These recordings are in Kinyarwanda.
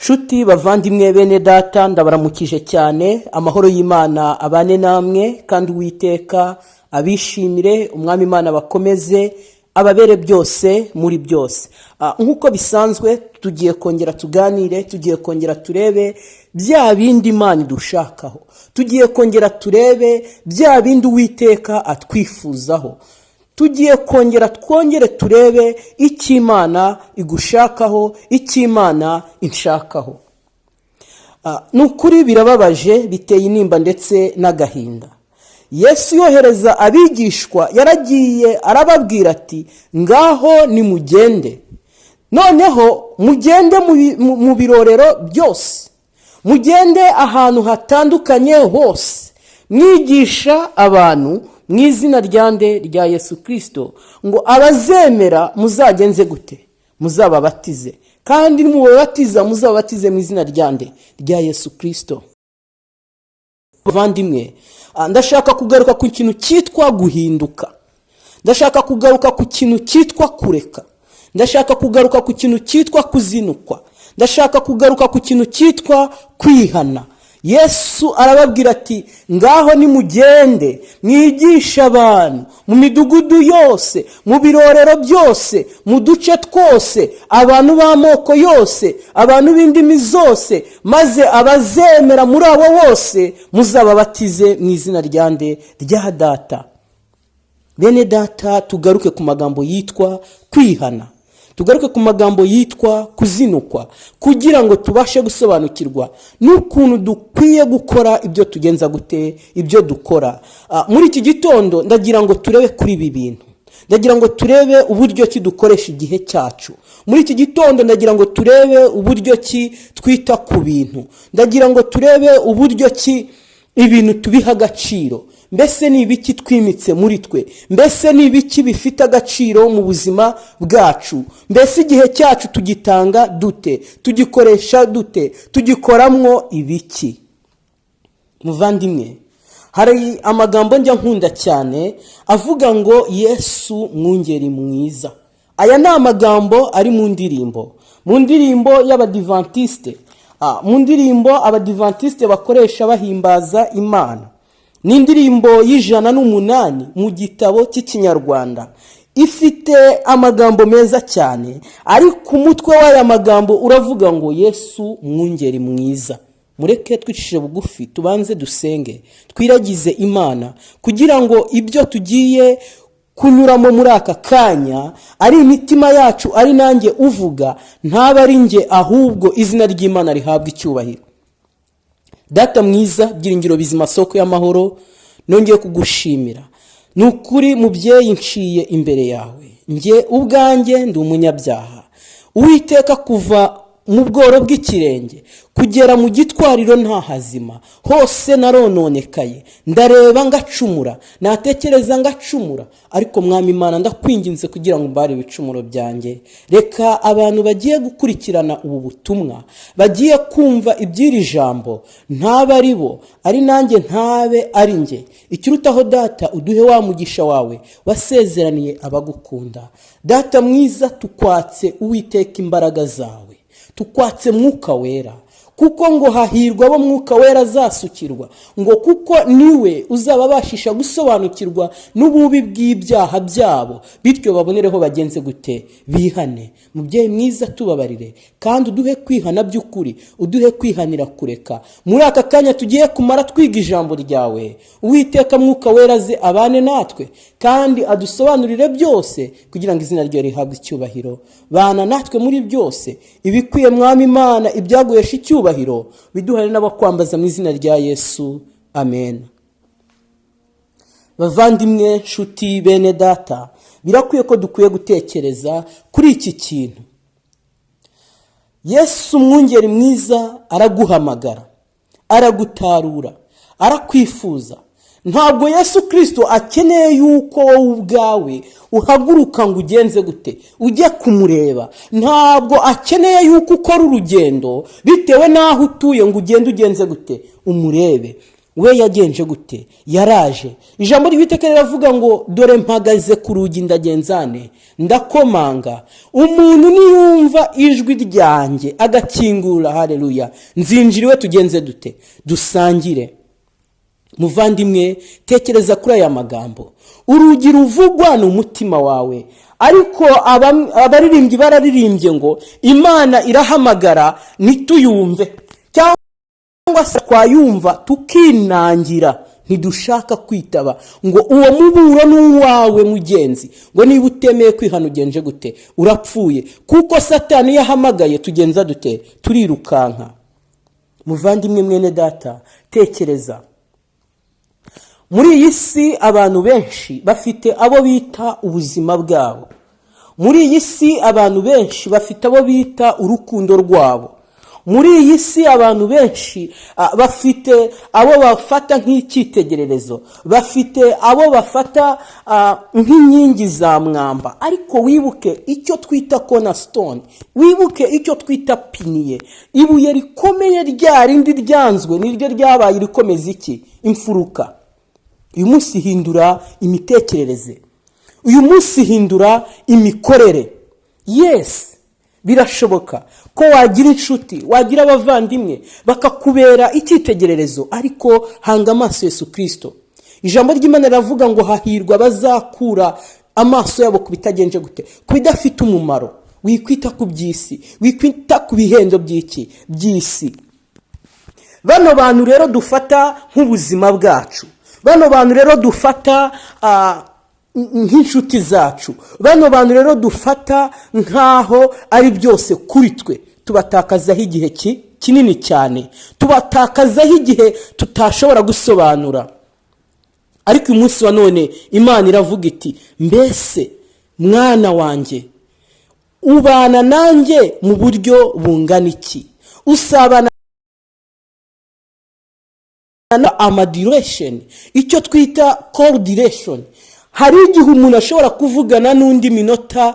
Nshuti, bavandimwe, bene data, ndabaramukije cyane. Amahoro y'Imana abane namwe, kandi Uwiteka abishimire. Umwami Imana bakomeze ababere byose muri byose. Nk'uko bisanzwe, tugiye kongera tuganire, tugiye kongera turebe bya bindi Imana idushakaho, tugiye kongera turebe bya bindi Uwiteka atwifuzaho, tugiye kongera twongere turebe icyo Imana igushakaho, icyo Imana inshakaho. Ni ukuri birababaje, biteye intimba ndetse n'agahinda. Yesu yohereza abigishwa, yaragiye arababwira ati: "Ngaho nimugende, noneho mugende mu birorero byose, mugende ahantu hatandukanye hose, mwigisha abantu mu izina rya nde? Rya Yesu Kirisito, ngo abazemera muzagenze gute? Muzababatize, kandi nimubabatiza muzababatize mu izina rya nde? Rya Yesu Kirisito." Bavandimwe, ndashaka kugaruka ku kintu cyitwa guhinduka, ndashaka kugaruka ku kintu cyitwa kureka, ndashaka kugaruka ku kintu cyitwa kuzinukwa, ndashaka kugaruka ku kintu cyitwa kwihana. Yesu arababwira ati: "Ngaho nimugende mwigishe abantu mu midugudu yose, mu birorero byose, mu duce twose, abantu b'amoko yose, abantu b'indimi zose, maze abazemera muri abo bose muzababatize mu izina rya nde? Rya Data." Bene data, tugaruke ku magambo yitwa kwihana, tugaruke ku magambo yitwa kuzinukwa, kugira ngo tubashe gusobanukirwa n'ukuntu dukwiye gukora ibyo tugenza gute, ibyo dukora. Muri iki gitondo ndagira ngo turebe kuri ibi bintu, ndagira ngo turebe uburyo ki dukoresha igihe cyacu. Muri iki gitondo ndagira ngo turebe uburyo ki twita ku bintu, ndagira ngo turebe uburyo ki ibintu tubiha agaciro. Mbese ni ibiki twimitse muri twe? Mbese ni ibiki bifite agaciro mu buzima bwacu? Mbese igihe cyacu tugitanga dute? Tugikoresha dute? Tugikoramwo ibiki? Muvandimwe, hari amagambo njya nkunda cyane avuga ngo: "Yesu mwungeri mwiza." Aya ni amagambo ari mu ndirimbo y'Abadivantisite, mu ndirimbo Abadivantisite bakoresha bahimbaza Imana. Ni indirimbo y'108 mu gitabo cy'Ikinyarwanda. Ifite amagambo meza cyane, ariko umutwe w'aya magambo uravuga ngo: "Yesu mwungeri mwiza." Mureke twicishije bugufi, tubanze dusenge, twiragize Imana, kugira ngo ibyo tugiye kunyuramo muri aka kanya, ari imitima yacu, ari nanjye uvuga, ntaba ari njye, ahubwo izina ry'Imana rihabwa icyubahiro. Data mwiza, byiringiro bizima, soko y'amahoro, nongeye kugushimira. Ni ukuri mubyeyi, nciye imbere yawe, njye ubwanjye ndi umunyabyaha. Uwiteka, kuva mu bworo bw'ikirenge kugera mu gitwariro nta hazima, hose narononekaye. Ndareba ngacumura, natekereza ngacumura. Ariko Mwami Imana, ndakwinginze kugira ngo umbare ibicumuro byanjye. Reka abantu bagiye gukurikirana ubu butumwa, bagiye kumva iby'iri jambo, ntabe ari bo, ari nanjye ntabe ari njye. Ikirutaho Data, uduhe wa mugisha wawe wasezeraniye abagukunda. Data mwiza, tukwatse Uwiteka imbaraga zawe, tukwatse Mwuka Wera, kuko ngo hahirwa abo Mwuka Wera azasukirwa, ngo kuko niwe uzababashisha gusobanukirwa n'ububi bw'ibyaha byabo, bityo babonereho bagenze gute? Bihane. Mubyeyi mwiza, tubabarire kandi uduhe kwihana by'ukuri, uduhe kwihanira kureka. Muri aka kanya tugiye kumara twiga ijambo ryawe, Uwiteka, Mwuka Wera aze abane natwe kandi adusobanurire byose, kugira ngo izina rye rihabwe icyubahiro. Bana natwe muri byose ibikwiye, Mwami Imana, ibyaguhesha icyubahiro biduhare n'abakwambaza, mu izina rya Yesu, amen. Bavandimwe, nshuti, bene data, birakwiye ko dukwiye gutekereza kuri iki kintu. Yesu umwungeri mwiza araguhamagara, aragutarura, arakwifuza. Ntabwo Yesu Kirisito akeneye yuko wowe ubwawe uhaguruka ngo ugenze gute? Ujye kumureba. Ntabwo akeneye yuko ukora urugendo bitewe n'aho utuye ngo ugende ugenze gute? Umurebe. We yagenje gute? Yaraje. Ijambo ry'Uwiteka riravuga ngo: "Dore mpagaze ku rugi, ndagenzane, ndakomanga. Umuntu niyumva ijwi ryanjye agakingura, hareruya, nzinjira iwe, tugenze dute? Dusangire." Muvandimwe, tekereza kuri aya magambo. Urugi ruvugwa ni umutima wawe, ariko abaririmbyi bararirimbye ngo Imana irahamagara ntituyumve, cyangwa se twayumva tukinangira, ntidushaka kwitaba. Ngo uwo muburo ni uwawe, mugenzi, ngo niba utemeye kwihana, ugenje gute? Urapfuye. Kuko Satani iyo ahamagaye, tugenza dute? Turirukanka. Muvandimwe, mwene data, tekereza. Muri iyi si abantu benshi bafite abo bita ubuzima bwabo. Muri iyi si abantu benshi bafite abo bita urukundo rwabo. Muri iyi si abantu benshi bafite abo bafata nk'icyitegererezo, bafite abo bafata nk'inkingi za mwamba. Ariko wibuke icyo twita cornerstone, wibuke icyo twita pilier, ibuye rikomeye rya rindi ryanzwe niryo ryabaye irikomeza iki? Imfuruka. Uyu munsi hindura imitekerereze, uyu munsi hindura imikorere. Yes, birashoboka ko wagira inshuti, wagira abavandimwe bakakubera icyitegererezo, ariko hanga amaso Yesu Kirisito. Ijambo ry'Imana riravuga ngo hahirwa abazakura amaso yabo ku bitagenje gute? Ku bidafite umumaro. Wikwita ku by'isi, wikwita ku bihendo by'iki? By'isi. Bano bantu rero dufata nk'ubuzima bwacu, bano bantu rero dufata nk'inshuti zacu, bano bantu rero dufata nk'aho ari byose kuri twe, tubatakazaho igihe kinini cyane, tubatakazaho igihe tutashobora gusobanura. Ariko uyu munsi wa none Imana iravuga iti: "Mbese mwana wanjye, ubana nanjye mu buryo bungana iki? Usabana ama duration, icyo twita call duration. Hari igihe umuntu ashobora kuvugana n'undi minota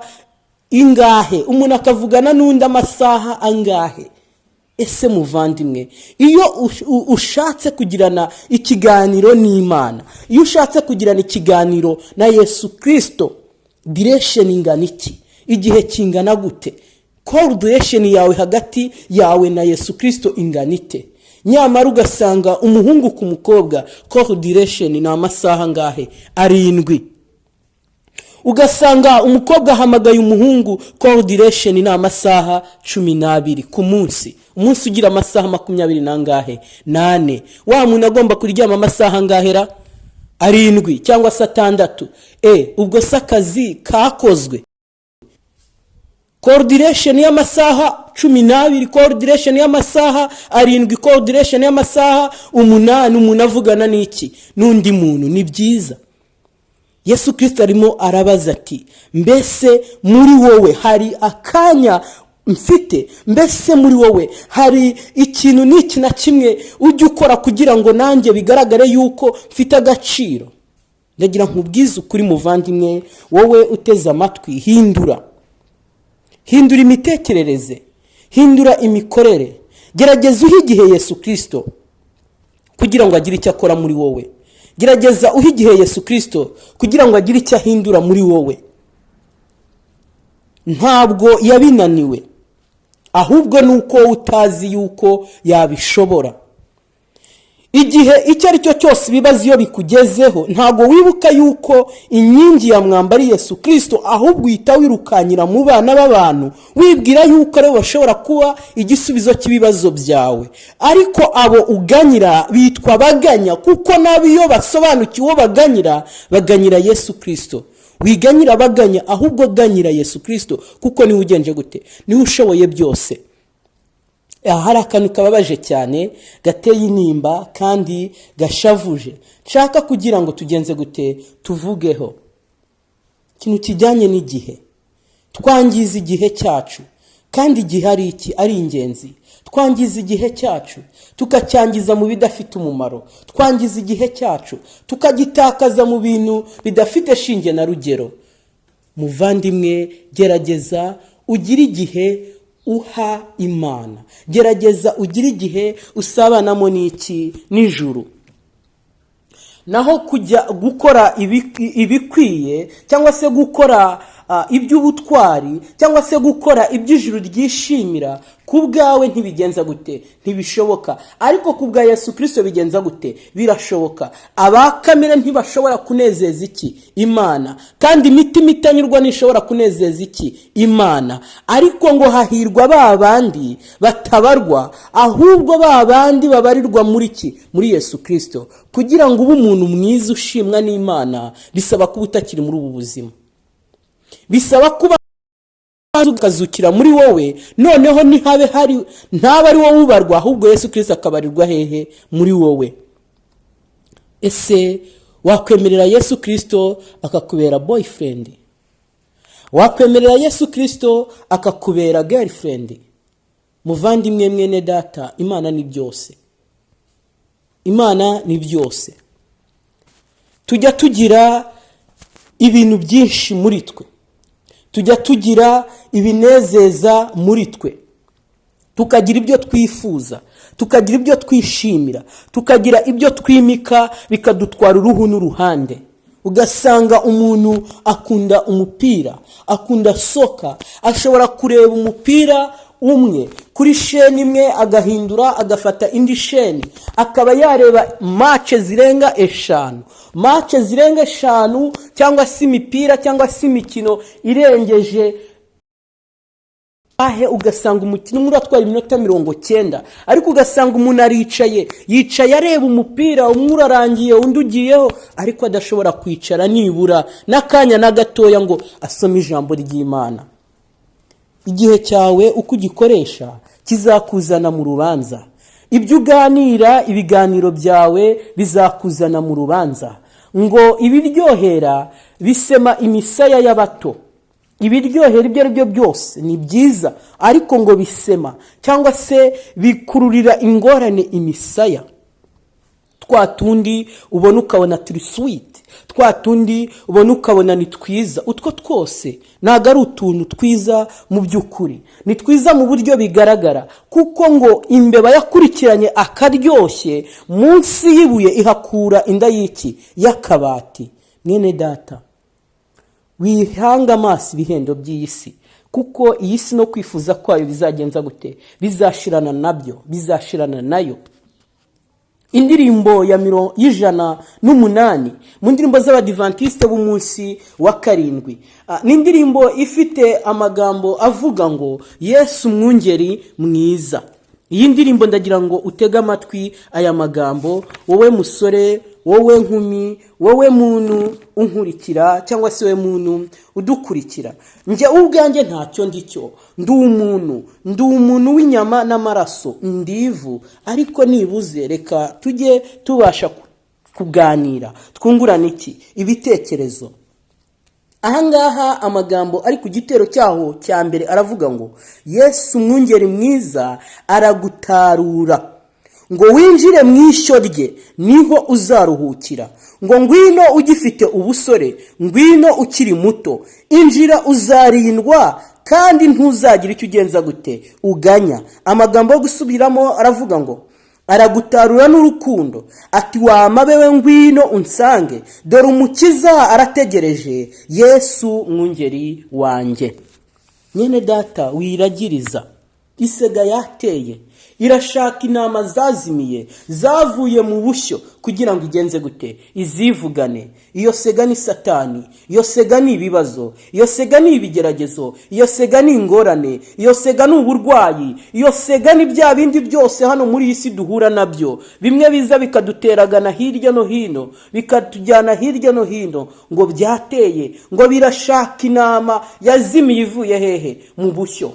ingahe, umuntu akavugana n'undi amasaha angahe? Ese muvandimwe, iyo ushatse kugirana ikiganiro n'Imana, iyo ushatse kugirana ikiganiro na Yesu Kirisito, duration ingana iki? Igihe kingana gute? Call duration yawe hagati yawe na Yesu Kirisito ingana ite?" Nyamara ugasanga umuhungu ku mukobwa call duration ni amasaha angahe? 7. Ugasanga umukobwa ahamagaye umuhungu, call duration ni amasaha 12 ku munsi. Umunsi ugira amasaha makumyabiri n'angahe? Nane. Wa muntu agomba kuryama amasaha angahera? 7 cyangwa se 6. Ubwo se akazi kakozwe? Call duration y'amasaha 12, call duration y'amasaha 7, call duration y'amasaha 8, umuntu avugana n'iki? N'undi muntu. Ni byiza? Yesu Kirisito arimo arabaza ati: "Mbese muri wowe hari akanya mfite? Mbese muri wowe hari ikintu n'iki na kimwe ujya ukora kugira ngo nanjye bigaragare yuko mfite agaciro?" Ndagira nkubwize ukuri, muvandimwe, wowe uteze amatwi: hindura, hindura imitekerereze, hindura imikorere. Gerageza uhe igihe Yesu Kirisito kugira ngo agire icyo akora muri wowe. Gerageza uhe igihe Yesu Kirisito kugira ngo agire icyo ahindura muri wowe. Ntabwo yabinaniwe, ahubwo ni uko utazi yuko yabishobora. Igihe icyo ari cyo cyose ibibazo iyo bikugezeho, ntabwo wibuka yuko inkingi ya mwamba ari Yesu Kirisito, ahubwo uhita wirukanyira mu bana b'abantu, wibwira yuko aribo bashobora kuba igisubizo cy'ibibazo byawe. Ariko abo uganyira bitwa baganya, kuko nabo iyo basobanukiwe uwo baganyira, baganyira Yesu Kirisito. Wiganyira baganya, ahubwo ganyira Yesu Kirisito, kuko niwe ugenje gute? Niwe ushoboye byose. Aha hari akantu kababaje cyane, gateye intimba kandi gashavuje, nshaka kugira ngo tugenze gute? Tuvugeho. Ikintu kijyanye n'igihe. Twangiza igihe cyacu, kandi igihe ari iki? Ari ingenzi. Twangiza igihe cyacu, tukacyangiza mu bidafite umumaro. Twangiza igihe cyacu, tukagitakaza mu bintu bidafite shinge na rugero. Muvandimwe, gerageza ugire igihe uha Imana, gerageza ugire igihe usabanamo n'iki? Nijuru. Naho kujya gukora ibikwiye cyangwa se gukora iby'ubutwari cyangwa se gukora iby'ijuru ryishimira ku bwawe ntibigenza gute? Ntibishoboka. Ariko ku bwa Yesu Kirisito bigenza gute? Birashoboka. Aba kamere ntibashobora kunezeza iki? Imana. Kandi imitima itanyurwa ntishobora kunezeza iki? Imana. Ariko ngo hahirwa ba bandi batabarwa, ahubwo ba bandi babarirwa muri ki? Muri Yesu Kirisito. Kugira ngo ube umuntu mwiza ushimwa n'Imana, bisaba kuba utakiri muri ubu buzima, bisaba kuba ukazukira muri wowe. Noneho ntihabe hari ntaba ari wowe ubarwa, ahubwo Yesu Kirisito akabarirwa hehe? Muri wowe. Ese wakwemerera Yesu Kirisito akakubera boyfriend? Wakwemerera Yesu Kirisito akakubera girlfriend? Muvandimwe, mwene data, Imana ni byose, Imana ni byose. Tujya tugira ibintu byinshi muri twe, tujya tugira ibinezeza muri twe, tukagira ibyo twifuza, tukagira ibyo twishimira, tukagira ibyo twimika, bikadutwara uruhu n'uruhande. Ugasanga umuntu akunda umupira, akunda soccer, ashobora kureba umupira umwe kuri sheni imwe, agahindura agafata indi sheni, akaba yareba match zirenga 5, match zirenga 5, cyangwa se imipira cyangwa se imikino irengeje ahe. Ugasanga umukino umwe uratwara iminota 90, ariko ugasanga umuntu aricaye, yicaye areba umupira umwe urarangiye, undi ugiyeho, ariko adashobora kwicara nibura n'akanya na gatoya ngo asome ijambo ry'Imana. Igihe cyawe uko ugikoresha kizakuzana mu rubanza. Ibyo uganira, ibiganiro byawe bizakuzana mu rubanza. Ngo ibiryohera bisema imisaya y'abato. Ibiryohera ibyo ari byo byose ni byiza, ariko ngo bisema cyangwa se bikururira ingorane imisaya. Twa tundi ubona ukabona turi sweet, twa tundi ubona ukabona ni twiza, utwo twose ntabwo ari utuntu twiza mu by'ukuri. Ni twiza mu buryo bigaragara, kuko ngo imbeba yakurikiranye akaryoshye munsi y'ibuye ihakura inda y'iki? Y'akabati. Mwene data, wihanga amaso ibihendo by'iyi si, kuko iyi si no kwifuza kwayo bizagenza gute? Bizashirana nabyo, bizashirana nayo. Indirimbo ya 108 mu ndirimbo z'Abadivantisite b'umunsi wa karindwi ni indirimbo ifite amagambo avuga ngo "Yesu mwungeri mwiza". Iyi ndirimbo ndagira ngo utege amatwi aya magambo, wowe musore, wowe nkumi, wowe muntu unkurikira cyangwa se wowe muntu udukurikira. Njye ubwanjye ntacyo ndi cyo, ndi umuntu, ndi umuntu w'inyama n'amaraso, ndi ivu, ariko nibuze reka tujye tubasha kuganira, twungurana iki? Ibitekerezo. Ahangaha amagambo ari ku gitero cyaho cya mbere aravuga ngo "Yesu umwungeri mwiza aragutarura ngo winjire mu ishyo rye, niho uzaruhukira. Ngo ngwino ugifite ubusore, ngwino ukiri muto, injira uzarindwa kandi ntuzagira icyo ugenza gute? Uganya." Amagambo yo gusubiramo aravuga ngo aragutarura n'urukundo, ati "Wamabe we, ngwino unsange, dore Umukiza arategereje, Yesu mwungeri wanjye." Mwene data, wiragiriza. Isega yateye, irashaka intama zazimiye, zavuye mu bushyo, kugira ngo igenze gute? Izivugane. Iyo sega ni Satani, iyo sega ni ibibazo, iyo sega ni ibigeragezo, iyo sega ni ingorane, iyo sega ni uburwayi, iyo sega ni bya bindi byose hano muri iyi si duhura nabyo, bimwe biza bikaduteragana hirya no hino, bikatujyana hirya no hino. Ngo byateye, ngo birashaka intama yazimiye ivuye hehe? Mu bushyo.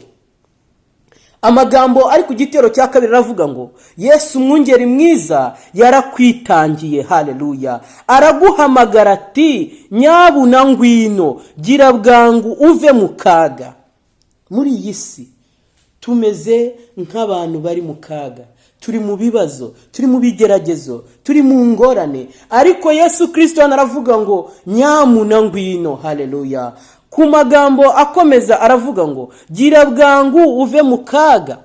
Amagambo ari ku gitero cya kabiri aravuga ngo "Yesu umwungeri mwiza yarakwitangiye, haleluya, araguhamagara ati nyabuna ngwino, gira bwangu uve mu kaga." Muri iyi si tumeze nk'abantu bari mu kaga, turi mu bibazo, turi mu bigeragezo, turi mu ngorane, ariko Yesu Kirisito hano aravuga ngo "Nyamuna ngwino, haleluya". Ku magambo akomeza aravuga ngo "Gira bwangu uve mu kaga".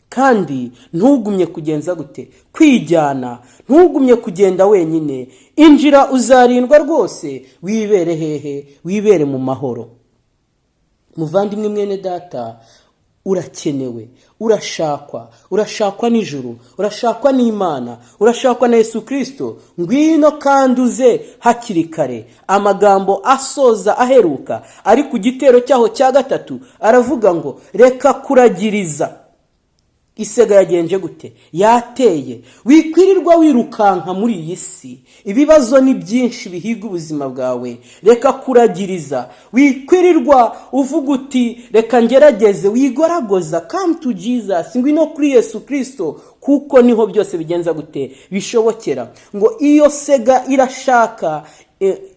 Kandi ntugumye kugenza gute? Kwijyana. Ntugumye kugenda wenyine. Injira, uzarindwa rwose, wibere hehe? Wibere mu mahoro. Muvandimwe, mwene data, urakenewe, urashakwa, urashakwa n'ijuru, urashakwa n'Imana, urashakwa na Yesu Kirisito. Ngwino kandi uze hakiri kare. Amagambo asoza aheruka ari ku gitero cyaho cya gatatu aravuga ngo: "Reka kuragiriza, isega yagenje gute? Yateye." Wikwirirwa wirukanka muri iyi si, ibibazo ni byinshi bihiga ubuzima bwawe. Reka kuragiriza, wikwirirwa uvuga uti: "Reka ngerageze." Wigoragoza, come to Jesus, ngwino kuri Yesu Kirisito, kuko niho byose bigenza gute? Bishobokera. Ngo iyo sega irashaka,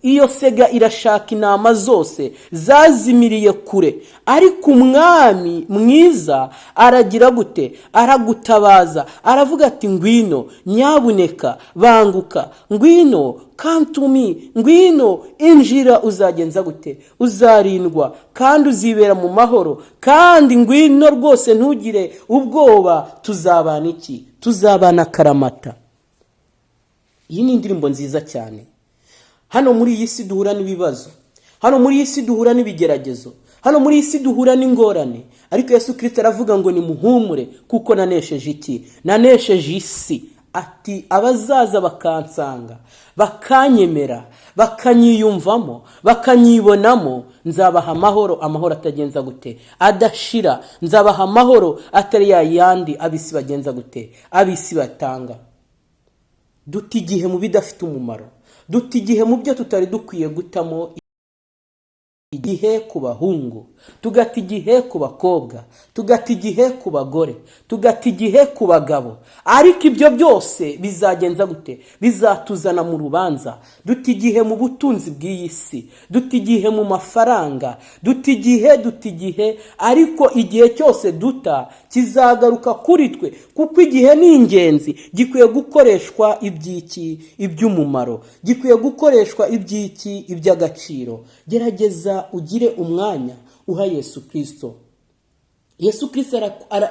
iyo sega irashaka intama zose zazimiriye kure, ariko umwami mwiza aragira gute? Aragutabaza, aravuga ati: "Ngwino nyabuneka, banguka, ngwino, come to me, ngwino, injira, uzagenza gute? Uzarindwa kandi uzibera mu mahoro. Kandi ngwino rwose, ntugire ubwoba, tuzabana iki? Tuzabana akaramata." Iyi ni indirimbo nziza cyane. Hano muri iyi si duhura n'ibibazo, hano muri iyi si duhura n'ibigeragezo, hano muri iyi si duhura n'ingorane, ariko Yesu Kirisito aravuga ngo: "Nimuhumure, kuko nanesheje iki? Nanesheje isi." Ati: "Abazaza bakansanga, bakanyemera, bakanyiyumvamo, bakanyibonamo, nzabaha amahoro, amahoro atagenza gute? Adashira. Nzabaha amahoro atari ya yandi ab'isi bagenza gute? Ab'isi batanga." Duta igihe mu bidafite umumaro, duta igihe mu byo tutari dukwiye gutamo igihe. Ku bahungu tugata igihe, ku bakobwa tugata igihe, ku bagore tugata igihe, ku bagabo, ariko ibyo byose bizagenza gute? Bizatuzana mu rubanza. Duta igihe mu butunzi bw'iyi si, duta igihe mu mafaranga, duta igihe, duta igihe, ariko igihe cyose duta kizagaruka kuri twe, kuko igihe ni ingenzi. Gikwiye gukoreshwa iby'iki? Iby'umumaro. Gikwiye gukoreshwa iby'iki? Iby'agaciro. Gerageza ugire umwanya uha Yesu Kirisito. Yesu Kirisito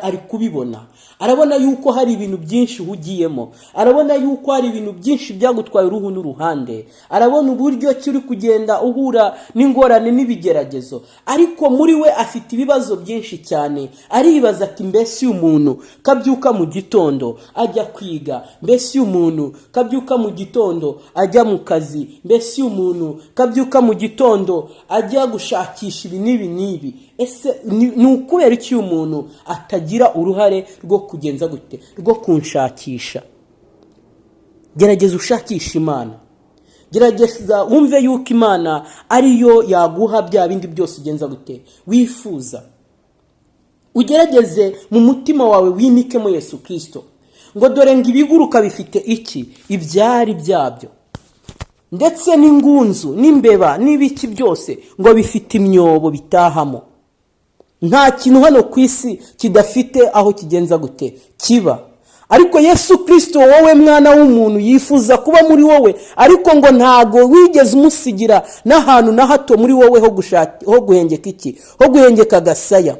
ari kubibona, arabona yuko hari ibintu byinshi uhugiyemo, arabona yuko hari ibintu byinshi byagutwaye uruhu n'uruhande, arabona uburyo ki uri kugenda uhura n'ingorane n'ibigeragezo, ariko muri we afite ibibazo byinshi cyane. Aribaza ati: "Mbese uyu muntu kabyuka mu gitondo ajya kwiga? Mbese uyu muntu kabyuka mu gitondo ajya mu kazi? Mbese uyu muntu kabyuka mu gitondo ajya gushakisha ibi n'ibi n'ibi? Ese ni ukubera iki uyu muntu atagira uruhare rwo kugenza gute? Rwo kunshakisha?" Gerageza ushakisha Imana, gerageza wumve yuko Imana ariyo yaguha bya bindi byose ugenza gute? Wifuza. Ugerageze mu mutima wawe wimikemo Yesu Kirisito. Ngo dore ngo ibiguruka bifite iki? Ibyari byabyo, ndetse n'ingunzu n'imbeba n'ibiki byose ngo bifite imyobo bitahamo. Nta kintu hano ku isi kidafite aho kigenza gute? Kiba. Ariko Yesu Kirisito, wowe mwana w'umuntu, yifuza kuba muri wowe, ariko ngo ntago wigeze umusigira n'ahantu na hato muri wowe ho gushaka, ho guhengeka iki? Ho guhengeka agasaya.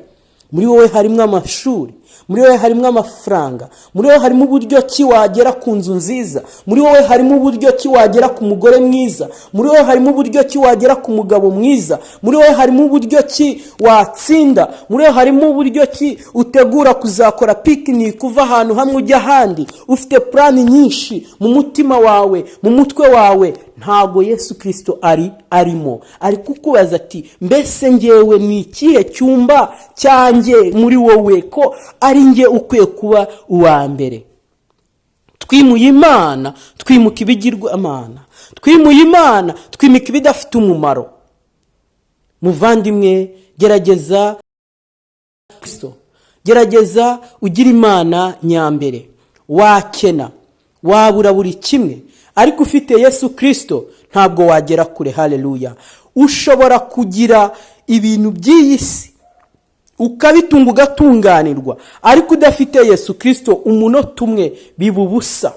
Muri wowe harimo amashuri, muri wowe harimo amafaranga, muri wowe harimo uburyo ki wagera ku nzu nziza, muri wowe harimo uburyo ki wagera ku mugore mwiza, muri wowe harimo uburyo ki wagera ku mugabo mwiza, muri wowe harimo uburyo ki watsinda, muri wowe harimo uburyo ki utegura kuzakora picnic, uva ahantu hamwe ujya ahandi. Ufite plan nyinshi mu mutima wawe, mu mutwe wawe, ntago Yesu Kirisito ari arimo. Ari kukubaza ati: "Mbese ngewe ni ikihe cyumba cyanjye muri wowe, ko ari nge ukwiye kuba uwa mbere?" Twimuye Imana, twimuka ibigirwamana. Twimuye Imana, twimika ibidafite umumaro. Muvandimwe, gerageza, gerageza ugire Imana nyambere. Wakena, wabura buri kimwe, ariko ufite Yesu Kirisito ntabwo wagera kure. Haleluya! Ushobora kugira ibintu by'iyi si, ukabitunga, ugatunganirwa, ariko udafite Yesu Kirisito, umunota umwe biba ubusa.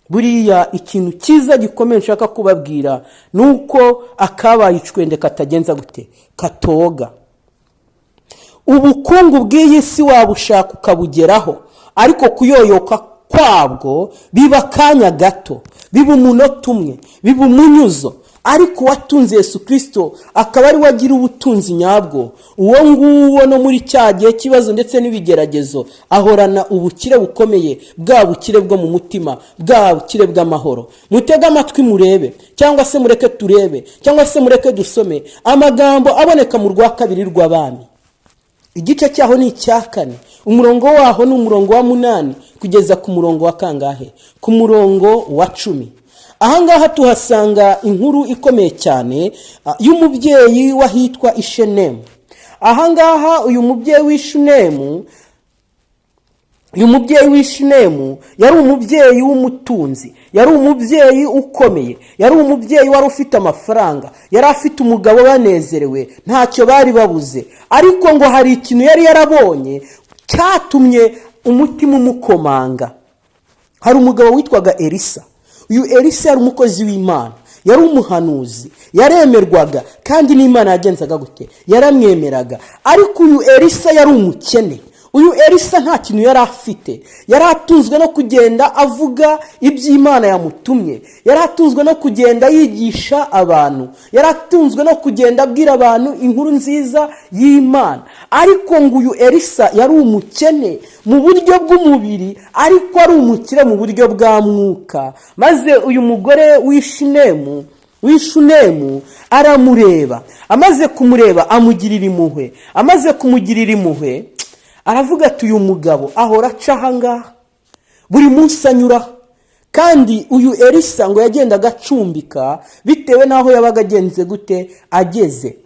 Buriya ikintu cyiza gikomeye nshaka kubabwira ni uko akabaye icwende katagenza gute? Katoga. Ubukungu bw'iyi si wabushaka ukabugeraho, ariko kuyoyoka kwabwo biba akanya gato, biba umunota umwe, biba umunyuzo. Ariko uwatunze Yesu Kirisito, akaba ari we agira ubutunzi nyabwo, uwo nguwo no muri cya gihe cy'ibibazo ndetse n'ibigeragezo ahorana ubukire bukomeye, bwa bukire bwo mu mutima, bwa bukire bw'amahoro. Mutege amatwi murebe, cyangwa se mureke turebe, cyangwa se mureke dusome amagambo aboneka mu Rwa Kabiri rw'Abami. Igice cyaho ni icya 4, umurongo waho ni umurongo wa 8 kugeza ku murongo wa kangahe? Ku murongo wa 10. Ahangaha tuhasanga inkuru ikomeye cyane y'umubyeyi w'ahitwa Ishenemu. Ahangaha uyu mubyeyi w'Ishinemu yari umubyeyi w'umutunzi, yari umubyeyi ukomeye, yari umubyeyi wari ufite amafaranga, yari afite umugabo, banezerewe, ntacyo bari babuze. Ariko ngo hari ikintu yari yarabonye cyatumye umutima umukomanga. Hari umugabo witwaga Elisa. Uyu Elisa yari umukozi w'Imana, yari umuhanuzi, yaremerwaga, kandi n'Imana yagenzaga gute? Yaramwemeraga. Ariko uyu Elisa yari umukene. Uyu Elisa nta kintu yari afite. Yari atunzwe no kugenda avuga iby'Imana yamutumye, yari atunzwe no kugenda yigisha abantu, yari atunzwe no kugenda abwira abantu inkuru nziza y'Imana. Ariko ngo uyu Elisa yari umukene mu buryo bw'umubiri, ariko ari umukire mu buryo bwa mwuka. Maze uyu mugore w'Ishunemu aramureba. Amaze kumureba amugirira impuhwe. Amaze kumugirira impuhwe aravuga ati: "Uyu mugabo ahora aca ahangaha, buri munsi anyuraho." Kandi uyu Elisa ngo yagendaga acumbika bitewe n'aho yabaga agenze gute? Ageze.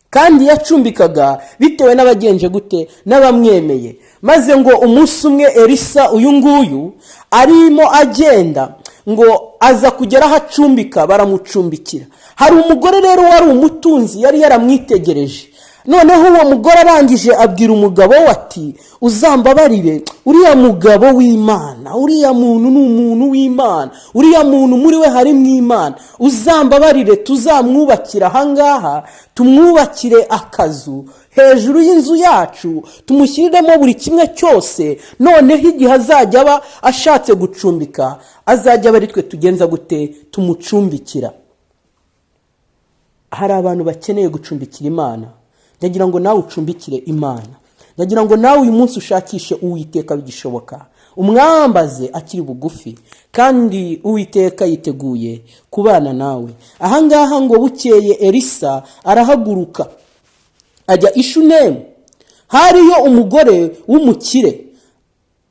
Kandi yacumbikaga bitewe n'abagenje gute? N'abamwemeye. Maze ngo umunsi umwe Elisa uyu nguyu arimo agenda, ngo aza kugera aho acumbika, baramucumbikira. Hari umugore rero wari umutunzi yari yaramwitegereje. Noneho uwo mugore arangije abwira umugabo we ati: "Uzambabarire, uriya mugabo w'Imana, uriya muntu ni umuntu w'Imana, uriya muntu muri we harimo Imana. Uzambabarire tuzamwubakire ahangaha, tumwubakire akazu hejuru y'inzu yacu, tumushyiriremo buri kimwe cyose. Noneho igihe azajya aba ashatse gucumbika, azajya aba ari twe tugenza gute? Tumucumbikira." Hari abantu bakeneye gucumbikira Imana. Ndagira ngo nawe ucumbikire Imana. Ndagira ngo nawe uyu munsi ushakishe Uwiteka bigishoboka, umwambaze akiri bugufi, kandi Uwiteka yiteguye kubana nawe. Ahangaha ngo bukeye Elisa arahaguruka ajya Ishunemu, hariyo umugore w'umukire.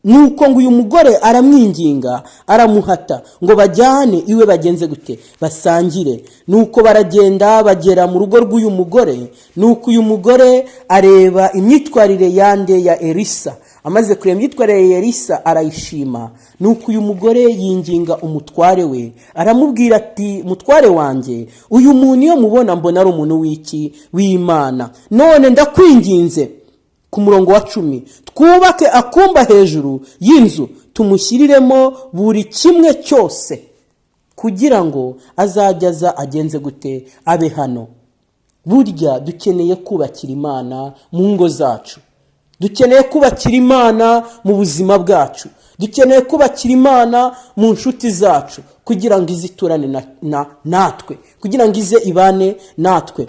Nuko ngo uyu mugore aramwinginga, aramuhata ngo bajyane iwe, bagenze gute? Basangire. Nuko baragenda, bagera mu rugo rw'uyu mugore. Nuko uyu mugore areba imyitwarire yande? Ya Elisa. Amaze kureba imyitwarire ya Elisa arayishima. Nuko uyu mugore yinginga umutware we, aramubwira ati: "Mutware wanjye, uyu muntu iyo mubona mbona ari umuntu w'iki? W'Imana. None ndakwinginze," ku murongo wa 10, "twubake akumba hejuru y'inzu, tumushyiriremo buri kimwe cyose, kugira ngo azajye aza agenze gute? Abe hano." Burya dukeneye kubakira Imana mu ngo zacu, dukeneye kubakira Imana mu buzima bwacu, dukeneye kubakira Imana mu nshuti zacu, kugira ngo ize iturane natwe, kugira ngo ize ibane natwe.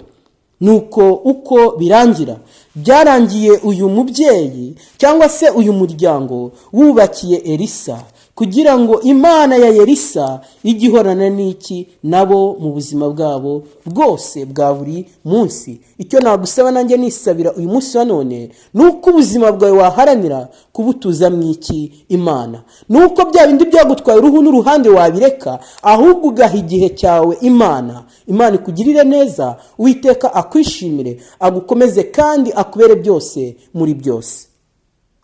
Nuko uko birangira, byarangiye uyu mubyeyi cyangwa se uyu muryango wubakiye Elisa, kugira ngo Imana ya Elisa ijye ihorana n'iki? Nabo mu buzima bwabo bwose bwa buri munsi. Icyo nagusaba nanjye nisabira uyu munsi wa none ni uko ubuzima bwawe waharanira kubutuza mu iki? Imana. Ni uko bya bindi byagutwaye uruhu n'uruhande wabireka, ahubwo ugaha igihe cyawe Imana. Imana ikugirire neza, Uwiteka akwishimire, agukomeze kandi akubere byose muri byose.